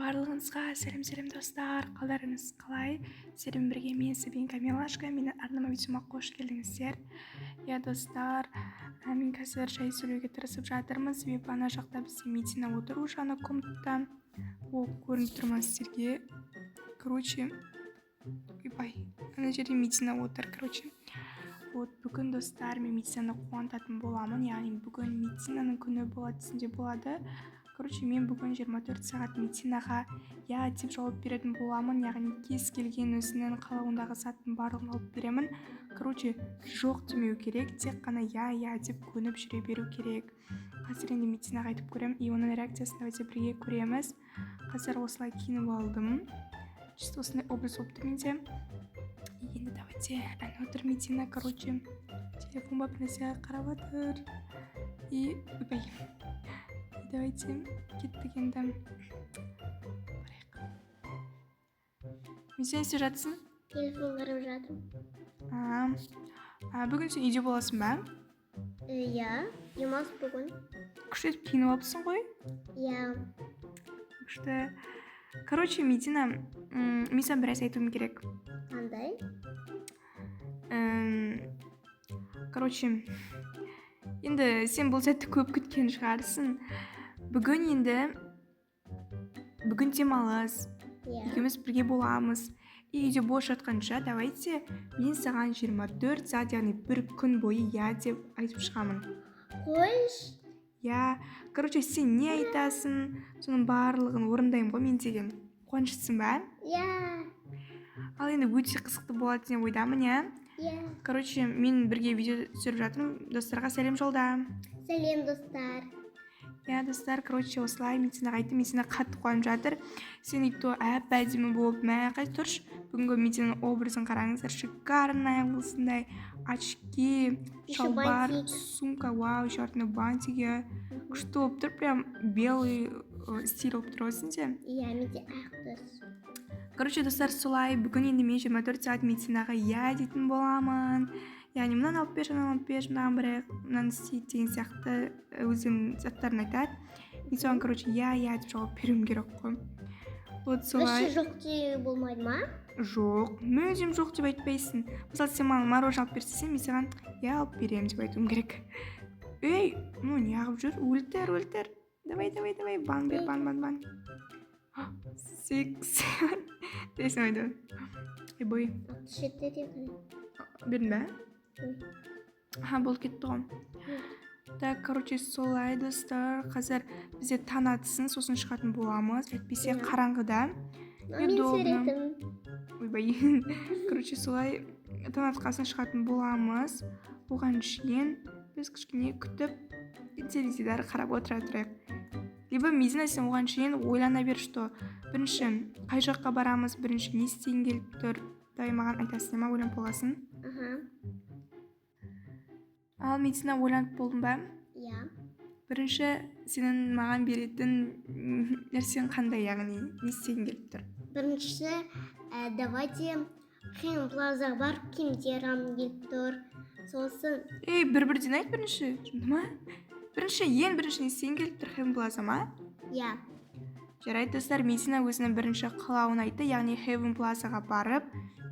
Барлығыңызға сәлем, сәлем, достар! Қалдарыңыз қалай? Сіздермен бірге мен, Сабинка Милашка. Менің арнама, видеома қош келдіңіздер! Иә, достар, мен қазір жай сөйлеуге тырысып жатырмын, себебі ана жақта бізде Медина отыр уже, ана комнатада. Ол көрініп тұр ма сіздерге? Короче, ойбай, ана жерде Медина отыр. Короче, вот бүгін, достар, мен Мединаны қуантатын боламын, яғни бүгін Мединаның күні болады десем де болады. Короче, мен бүгін 24 сағат Мединаға «иә» деп жауап беретін боламын, яғни кез келген өзінің қалауындағы заттың барлығын алып беремін. Короче, жоқ демеу керек, тек қана «иә, иә» деп көніп жүре беру керек. Қазір енді Мединаға айтып көремін и оның реакциясын давайте бірге көреміз. Қазір осылай киініп алдым, чисто осындай образ болып тұр менде. Енді давайте, әне отыр Медина. Короче, телефон ба, бір нәрсеге қарап жатыр. И ойбай, давайте кеттік енді, барайық. Медина, не істеп жатырсың? Телефон қарап жатырмын. А, бүгін сен үйде боласың ба? Иә, демалыс бүгін. Күшті етіп киініп алыпсың ғой. Иә. Күшті. Короче, Медина, мен саған бір нәрсе айтуым керек. Қандай? Короче, енді сен бұл сәтті көп күткен шығарсың. Бүгін енді, бүгін демалыс. Иә. Екеуміз бірге боламыз и үйде бос жатқанша, давайте мен саған 24 сағат, яғни бір күн бойы «иә» деп айтып шығамын. Қойш. Иә, короче, сен не айтасың, соның барлығын орындаймын ғой мен деген. Қуаныштысың ба? Иә. Ал енді өте қызықты болады деген ойдамын, иә? Иә. Короче, мен бірге видео түсіріп жатырмын, достарға сәлем жолда. Сәлем, достар. Иә, достар, короче, осылай Мединаға айттым, Медина қатты қуанып жатыр. Сен и то әп әдемі болып, мә, қай тұршы. Бүгінгі Мединаның образын қараңыздар, шикарная, осындай очки, Еще шалбар, бантик. Сумка, вау, еще артында бантик, иә, күшті болып тұр, прям белый стиль болып тұр ғой сенде. Иә, менде ақ түс. Короче, достар, солай, бүгін енді мен 24 сағат Мединаға «иә» дейтін боламын, яғни мынаны алып берші, мынаны алып берші, мынаған барайық, мынаны істейік деген сияқты өзінің заттарын айтады. Мен соған, короче, «иә, иә» деп жауап беруім керек қой. Вот солай. Вообще жоқ деуге болмайды ма? Жоқ, мүлдем жоқ деп айтпайсың. Мысалы, сен маған мороженое алып берсең, мен саған «иә, алып беремін» деп айтуым керек. Ей, ну неғып жүр? Өлтір, өлтір, давай, давай, давай, бан бер, бан, бан, бан. Six, дейсің ойды, ойбой. 67 деген. Бердің ба? Ой. Аха, болып кетті ғой. Так, короче, солай, достар, қазір бізде таң атсын, сосын шығатын боламыз, әйтпесе Иә. қараңғыда А мен неудобно. суретім. Ойбай, короче, солай, таң атқасын шығатын боламыз. Оған шейін біз кішкене күтіп, теледидар қарап отыра тұрайық. Либо, Медина, сен оған шейін ойлана бер, что бірінші қай жаққа барамыз, бірінші не істегің келіп тұр. Давай, маған айтасың ма, ойланып болғасын. Аха. Ал, Медина, ойланып болдың ба? Иә. Бірінші сенің маған беретін нәрсең қандай, яғни не істегің келіп тұр? Біріншісі, давайте Хейвен Плазаға барып, киімдер алғым келіп тұр. Сосын Ей, бір бірден айт бірінші, жынды ма? Бірінші, ең бірінші не істегің келіп тұр? Хейвен Плаза ма? Иә. Жарайды, достар, Медина өзінің бірінші қалауын айтты, яғни Хейвен Плазаға барып,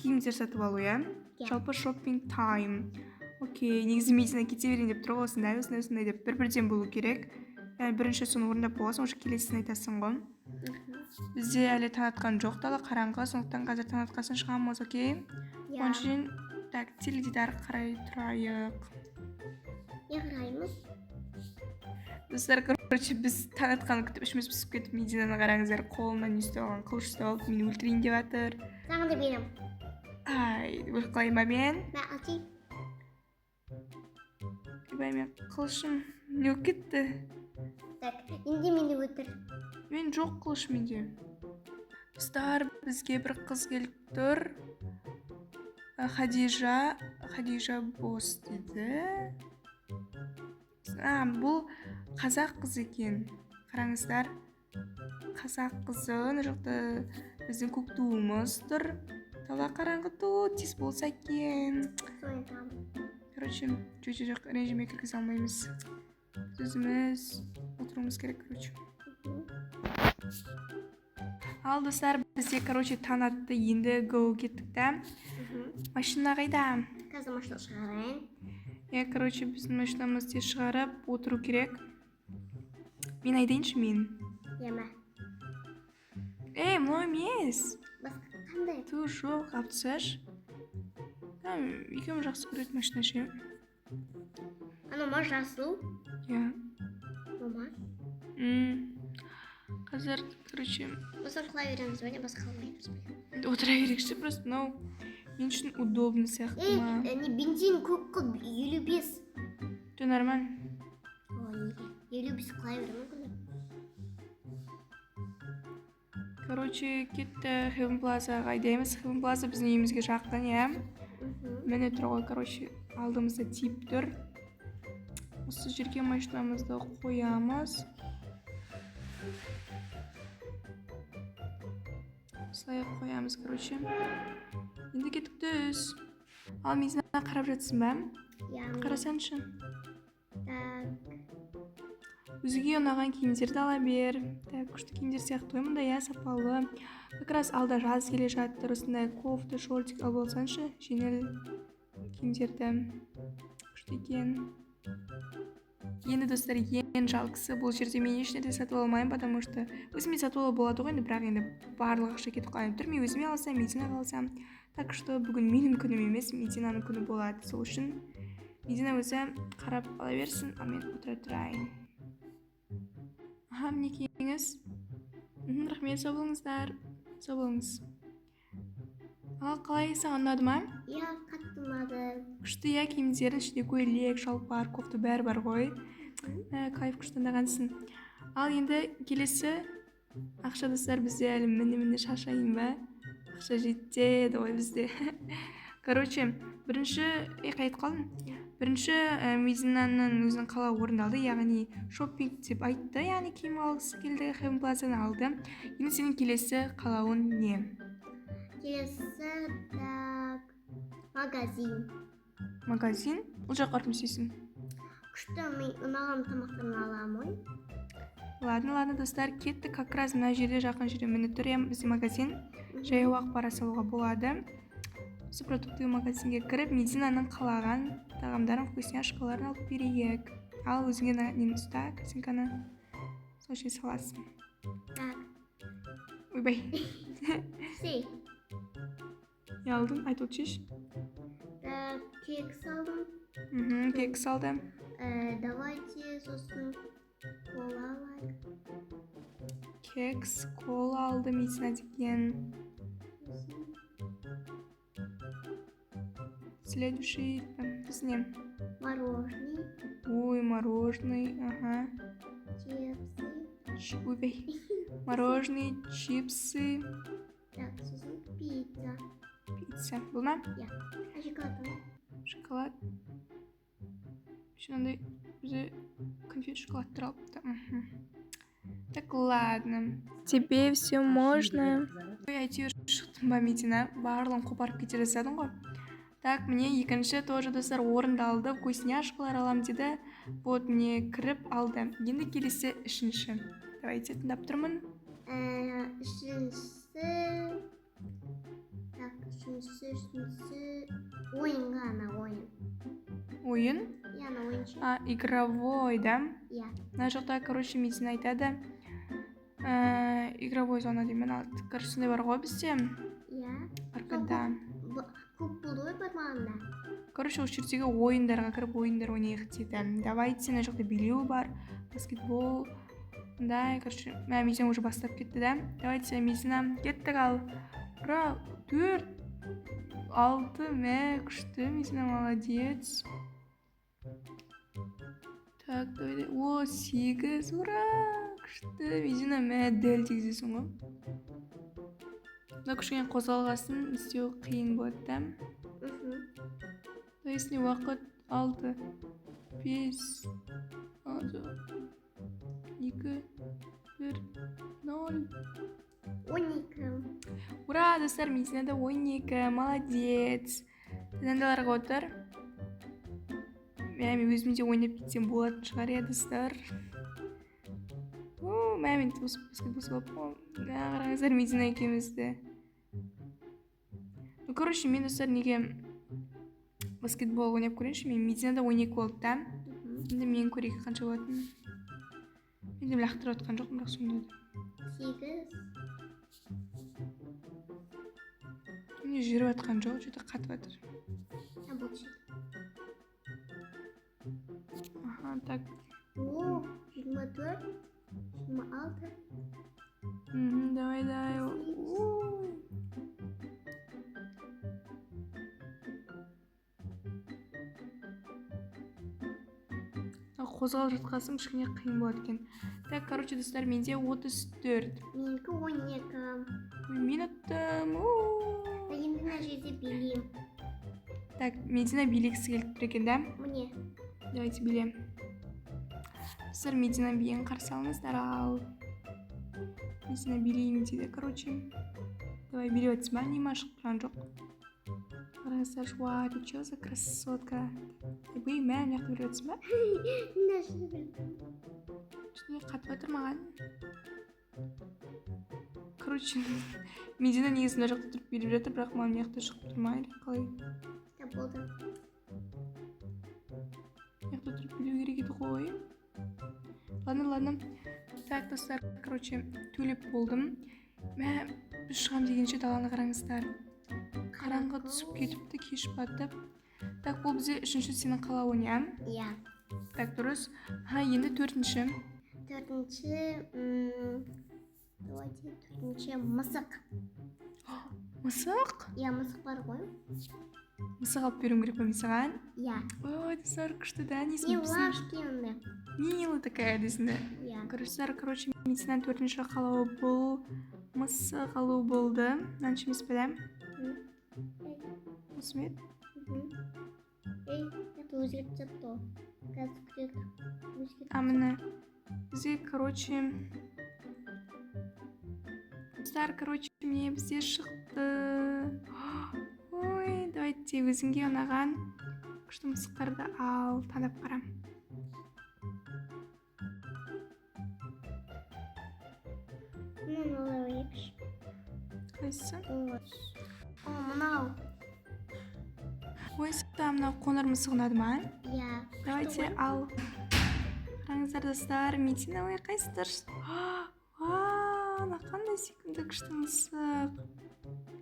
киімдер сатып алу, иә? Иә. Жалпы шоппинг тайм. Окей, негізі Медина кете берейін деп тұр ғой, осындай, осындай, осындай деп, бір бірден болу керек. Яғни бірінші соны орындап боласың, уже келесісін айтасың ғой. Бізде әлі таң атқан жоқ, дала қараңғы, сондықтан қазір таң атқасын шығамыз, окей? Иә. Оның үшін так, теледидар қарай тұрайық. Не қараймыз? Достар, короче, біз таң атқанын күтіп, ішіміз пысып кетіп, Мединаны қараңыздар, қолына не ұстап алған, қылыш ұстап алып, мені өлтірейін деп жатыр. Саған да беремін. Ай, өліп қалайын ба мен? Мә, алшы. Ойбай, мен қылышым не болып кетті? Так, енді мені өлтір. Мен жоқ қылыш менде. Достар, бізге бір қыз келіп тұр. Хадижа, Хадижа босс дейді. А, бұл қазақ қызы екен. Қараңыздар, қазақ қызы. Мына жақта біздің көк туымыз тұр. Дала қараңғы, ту тез болса екен. Солай айтамын. Короче, жоқ, жоқ, жоқ, ренжіме, кіргізе алмаймыз. Біз өзіміз отыруымыз керек, короче. Ал, достар, бізде, короче, таң атты, енді го, кеттік та. Машина қайда? Қазір машина шығарайын. Иә, короче, біздің машинамызды тез шығарып отыру керек. Мен айдайыншы, мен. Иә, мә. Ей, мынау емес. Басқа қандай? Ту, жоқ, алып тасташы. Екеуміз жақсы көретін машина ше. Анау ма, жасыл? Иә. Мынау ма? Қазір, короче, Осыны қыла береміз ба, не басқа қылмаймыз ба? Отыра берейікші, просто мынау мен үшін удобно сияқты Ей, ма. Не, бензин көп қыл, 55. Жоқ, нормально. О, неге? 55 қыла беремін күні. Короче, кетті, Хевен Плазаға айдаймыз. Хевен Плаза біздің үйімізге жақын, иә. Міне тұр ғой, короче, алдымызда тиіп тұр. Осы жерге машинамызды қоямыз. Осылай қоямыз, короче. Енді кеттік түс. Ал, Мизина, қарап жатсың ба? Иә. Қарасаңшы. Так. Өзіңе ұнаған киімдерді ала бер. Так, күшті киімдер сияқты ғой мұнда, иә, сапалы. Как раз алда жаз келе жатыр, осындай кофта, шортик алып алсаңшы, жеңіл киімдерді. Күшті екен. Енді, достар, ең жалқысы, бұл жерде мен ешнәрсе сатып алмаймын, потому что өзіме сатып алуға болады ғой енді, бірақ енді барлық ақша кетіп қалып тұр. Мен өзіме алсам, Мединаға алсам. Так что бүгін менің күнім емес, Мединаның күні болады. Сол үшін Медина өзі қарап ала берсін, ал мен отыра тұрайын. Аха, мінекейіңіз. Рахмет, сау болыңыздар. Сау болыңыз. Ал, қалай, саған ұнады ма? Иә, қатты ұнады. Күшті, иә, киімдердің ішінде көйлек, шалбар, кофта, бәрі бар ғой. Кайф, күшті таңдағансың. Ал енді келесі ақша, достар, бізде әлі, міне, міне, шашайын ба? Ақша жетеді ғой бізде. Короче, бірінші, ей, қайтып қалдым. Бірінші Мединаның өзінің қалауы орындалды, яғни шоппинг деп айтты, яғни киім алғысы келді, Хевен Плазаны алды. Енді сенің келесі қалауың не? Келесі, так, магазин. Магазин? Ол жаққа барып не істейсің? Күшті, мен ұнаған тамақтарын аламын ғой. Ладно, ладно, достар, кеттік. Как раз мына жерде, жақын жерде, міне тұр, иә, бізде магазин. Жаяу ақ бара салуға болады. Осы продуктовый магазинге кіріп, Мединаның қалаған тағамдарын, вкусняшкаларын алып берейік. Ал, өзіңе нені ұста, корзинканы. Сол жерге саласың. Так. Ойбай. Сей. Не алдың? Айтып отыршы. Так, кекс алдым. Кекс алды. Давайте сосын кола алайық. Кекс, кола алды Медина деген. Сосын Следующий, сосын не? Мороженое. Ой, мороженое, ага. Чипсы. Ойбай. Мороженое, чипсы. Так, сосын пицца. Пицца. Бұл ма? Иә. А шоколад бар? Шоколад. Еще мынандай өзі конфет, шоколадтар алыпты. Так, ладно. Тебе все можно. Ой, әйтеуір шықтым ба, Медина? Барлығын қопарып кете жаздадың ғой. Так, міне, екінші тоже, достар, орындалды. Вкусняшкалар алам деді. Вот, міне, кіріп алды. Енді келесі үшінші. Давайте, тыңдап тұрмын. Үшіншісі, так, үшіншісі ойынға, ана ойын. Ойын? Иә, ана ойыншы. А, игровой, да? Иә. Мына жақта, короче, Медина айтады. Игровой зона деймін. Ал, короче, сондай бар ғой бізде. Иә. Аркада. Көп болды ғой бармағанда. Короче, осы жердегі ойындарға кіріп, ойындар ойнайық дейді. Давайте, мына жақта билеу бар, баскетбол. Мындай, короче, мә, Медина уже бастап кетті, да? Давайте, Медина, кеттік, ал. Ура, төрт, алты, мә, күшті, Медина, молодец. Так, давай, о, сегіз, ура, күшті, Медина, мә, дәл тигізесің ғой. Мына кішкене қозғалғасын істеу қиын болады, да? То есть не уақыт алты, бес, алты, екі, бір, ноль. 12. Ура, достар, Мединада 12, молодец. Мынандайларға отыр. Мә, мен өзім де ойнап кетсем болатын шығар, иә, достар. О, Мә, мен баскетбол салып қой. Қараңыздар, Медина екеумізді. Ну, короче, мен, достар, неге баскетбол ойнап көрейінші. Мен Мединада 12 болды да. Енді мен көрейік қанша болатынын. Мен де лақтырып жатқан жоқпын, бірақ сонда да. 8. Міне, жүріп жатқан жоқ, что-то қатып жатыр. А, болды. Аха, так. О, 24, 26. Давай, давай. Ой. Қозғалып жатқасын кішкене қиын болады екен. Так, короче, достар, менде 34. Менікі 12. Ой, мен ұттым. У. Енді мына жерде билеймін. Так, Медина билегісі келіп тұр екен да. Міне. Давайте биле. Достар, Медина биін қарсы алыңыздар. Ал Медина билеймін дейді, короче. Давай, билеп жатсың ба? Неме шығып тұрған жоқ. Қараңыздаршы, вау, ты чё за красотка? Ойбай, мә, мына жақта билеп жатсың ба? Мына жерде билеймін. Кішкене қатып жатыр маған. Короче, Медина негізі мына жақта тұрып билеп жатыр, бірақ маған мына жақта шығып тұр ма или қалай? Да, болды. Мына жақта тұрып билеу керек еді ғой. Ладно, ладно. Так, достар, короче, төлеп болдым. Мә, біз шығам дегенше даланы қараңыздар. Қараңғы түсіп кетіпті, кеш батып. Так, бұл бізде үшінші сенің қалауың, иә? Иә. Так, дұрыс. Аха, енді төртінші. Төртінші, давайте төртінші мысық. Мысық? Иә, мысық бар ғой. Мысық алып беруім керек пе мен саған? Иә. Ой, достар, күшті да, несін Не біздің лапки онда. Милая такая дейсің да. Иә. Короче, достар, короче, Мединаның төртінші қалауы бұл мысық алу болды. Мынанша емес пе, да? Осы ма еді? Ей, это өзгеріп тастапты ғой. Қазір күтейік. Өзгеріп А, міне. Бізде, короче, достар, короче, міне бізде шықты. Ой, давайте өзіңге ұнаған күшті мысықтарды ал, таңдап қара. Мынаны алайықшы. Қайсысы? О, мынау. Ой, саған мынау қоңыр мысық ұнады ма? Иә. Давайте ал. Қараңыздар, достар, Медина, ой, қайсысы дұрыс? Вау, мына қандай сүйкімді күшті мысық.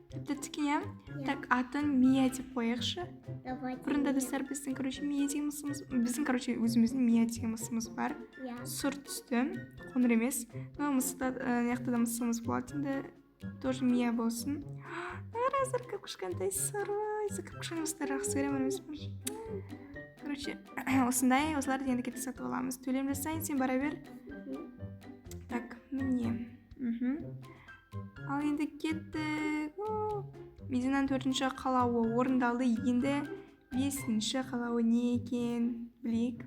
Тіпті тікен, иә? Иә. Так, атын Мия деп қояйықшы. Давайте. Бұрында, Мия. достар, біздің, короче, Мия деген мысығымыз, біздің, короче, өзіміздің Мия деген мысығымыз бар. Иә. Сұр түсті, қоңыр емес. Но мысықта, мына жақта да мысығымыз болады енді. Тоже Мия болсын. Қараңыздар, кіп кішкентай сары. Кіп кішкентай мысықтар жақсы көремін, емес пе? Короче, осындай, осыларды енді кетіп сатып аламыз. Төлем жасайын, сен бара бер. Так, міне. Ал енді кеттік. О, Мединаның төртінші қалауы орындалды. Енді бесінші қалауы не екен білейік.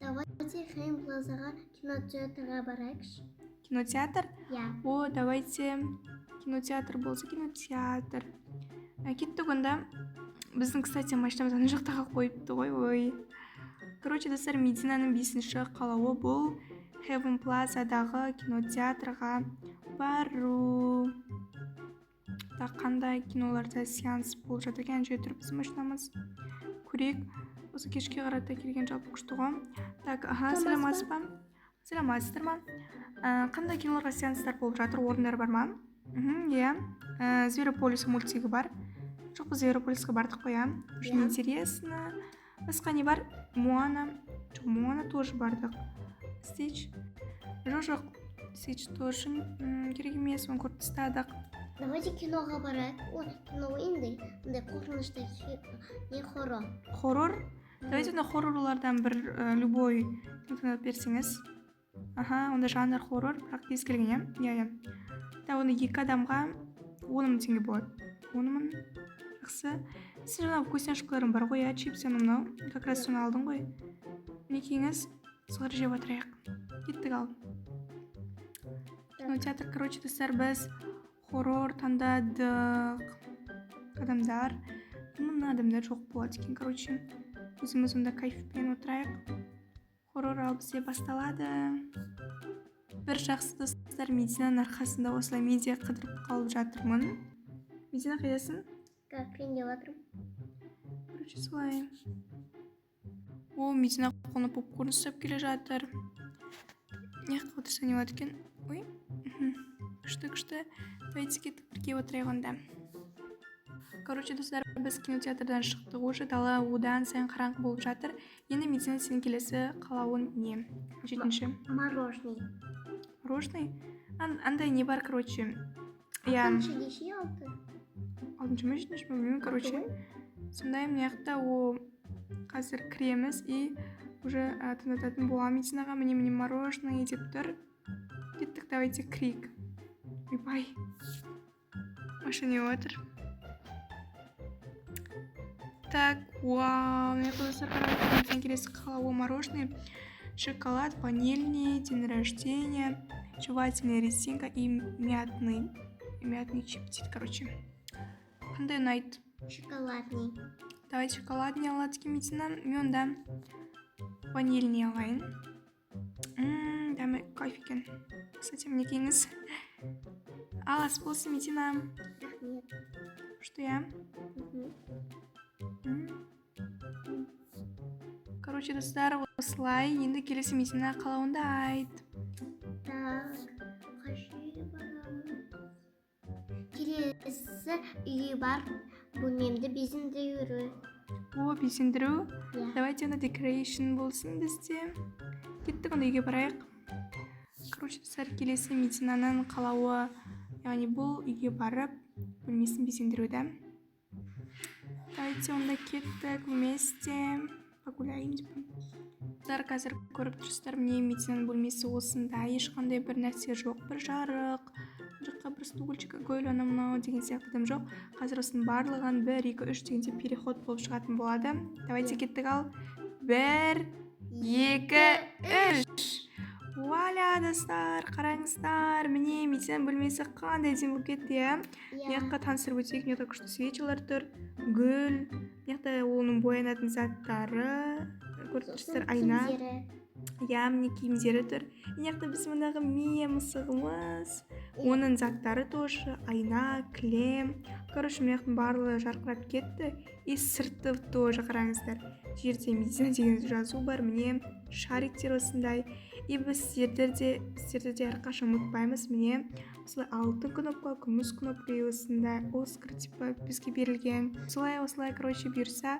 Давайте Хейм Плазаға кинотеатрға барайықшы. Кинотеатр? Иә. О, давайте кинотеатр болса кинотеатр. Кеттік онда. Біздің, кстати, машинамыз ана жақта қалып қойыпты ғой, ой. Короче, достар, Мединаның бесінші қалауы бұл Heaven Plaza-дағы кинотеатрға бару. Так, қандай киноларда сеанс болып жатыр екен, ана жерде тұр біздің машинамыз. Көрейік. Осы кешке қарата келген жалпы күшті ғой. Так, аха, Саламатсыз саламатсыз ба? Саламатсыздар ма? Қандай киноларға сеанстар болып жатыр, орындар бар ма? Иә. Зверополис мультигі бар. Жоқ, біз Зверополисқа бардық қой, иә? Очень Иә. интересно. Басқа не бар? Моана. Жоқ, Моана тоже бардық. Стич. Жоқ, жоқ. Стич тоже керек емес, оны көріп тастадық. Давайте киноға барайық. Ой, кино енді мындай қорқынышты не хоррор. Хоррор? Давайте онда хоррорлардан бір любой таңдап берсеңіз. Аха, онда жанр хоррор, бірақ кез келген, иә? Иә, иә. Так, онда екі адамға 10 000 теңге болады. 10 000. Жақсы. Сен жаңағы вкусняшкаларың бар ғой, иә, чипсы анау мынау. Как раз соны алдың ғой. Мінекейіңіз, соларды жеп отырайық. Кеттік ал. Кинотеатр, короче, достар, біз хоррор таңдадық. Адамдар, мына адамдар жоқ болады екен, короче. Өзіміз онда кайфпен отырайық. Хоррор ал бізде басталады. Бір жақсы, достар, Мединаның арқасында осылай мен де қыдырып қалып жатырмын. Медина, қайдасың? Кірейін деп жатырмын. Короче, солай. О, Медина қолына попкорн ұстап келе жатыр. Мына жаққа отырса, не болады екен? Ой, күшті, күшті. Давайте, кеттік, бірге отырайық онда. Короче, достар, біз кинотеатрдан шықтық уже. Дала одан сайын қараңғы болып жатыр. Енді, Медина, сенің келесі қалауың не? Жетінші. Мороженое. Мороженое. Андай не бар, короче, иә. Алтыншы неше, алты? Алтыншы ма, жетінші ма, білмеймін. Короче, сондай. Мына жақта, о, қазір кіреміз и уже таңдататын боламын Мединаға. Міне, міне, мороженое деп тұр. Кеттік, давайте кірейік. Ойбай, машина не болып жатыр? Так, вау, мына жақта, достар, қараңыздар, Мединаның келесі қалауы мороженое: шоколад, ванильный, день рождения, жевательная резинка и мятный чип дейді. Короче, қандай ұнайды? Шоколадный. Давайте шоколадный алады екен Медина. Мен онда ванильный алайын. Дәмі кайф екен, кстати. Мінекейіңіз, ал, ас болсын, Медина. Рахмет. Что я? Мгм. Короче, достар, осылай. Енді келесі, Медина, қалауыңды айт. Так, қай жерге барамыз? Келесі үйге барып, бөлмемді безендіру. О, безендіру. Иә. Давайте онда, decoration болсын бізде. Кеттік онда, үйге барайық. Короче, достар, келесі Мединаның қалауы, яғни бұл үйге барып, бөлмесін безендіру да. Давайте онда, кеттік, вместе погуляем деп. Достар, қазір көріп тұрсыздар, міне, Мединаның бөлмесі осындай, ешқандай бір нәрсе жоқ, бір жарық, мына жаққа бір стульчик, гүл, анау мынау деген сияқты дым жоқ. Қазір осының барлығын бір, екі, үш дегенде переход болып шығатын болады. Давайте, кеттік, ал, бір, екі, үш! Вуаля, достар, қараңыздар, міне, Мединаның бөлмесі қандай әдемі болып кетті, иә? Мына Иә. жаққа таныстырып өтейік. Мына жақта күшті свечалар тұр, гүл, мына жақта оның боянатын заттары, көріп тұрсыздар, Сосын айна. киімдері. Иә, міне, киімдері тұр. Мына жақта біз мынағы Мия мысығымыз, оның заттары тоже, айна, кілем. Короче, мына жақтың барлығы жарқырап кетті. И сырты тоже, қараңыздар, жерде Медина деген жазу бар, міне, шариктер осындай. И біз сіздерді де әрқашан ұмытпаймыз. Міне, осылай алтын кнопка, күміс кнопка и осындай Оскар типа бізге берілген. Солай, осылай, короче, бұйырса,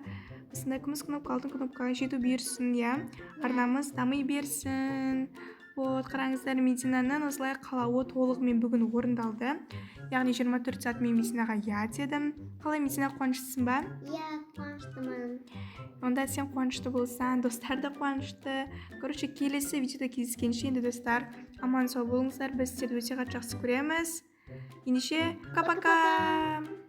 осындай күміс кнопка, алтын кнопкаға жету бұйырсын, иә, арнамыз дами берсін. Вот, қараңыздар, Мединаның осылай қалауы толығымен бүгін орындалды, яғни 24 сағат мен Мединаға иә дедім. Қалай, Медина, қуаныштысың ба? Иә, қуаныштымын. Онда сен қуанышты болсаң, достар да қуанышты. Короче, келесі видеода кездескенше енді, достар, аман сау болыңыздар. Біз сіздерді өте қатты жақсы көреміз. Ендеше, пока пока.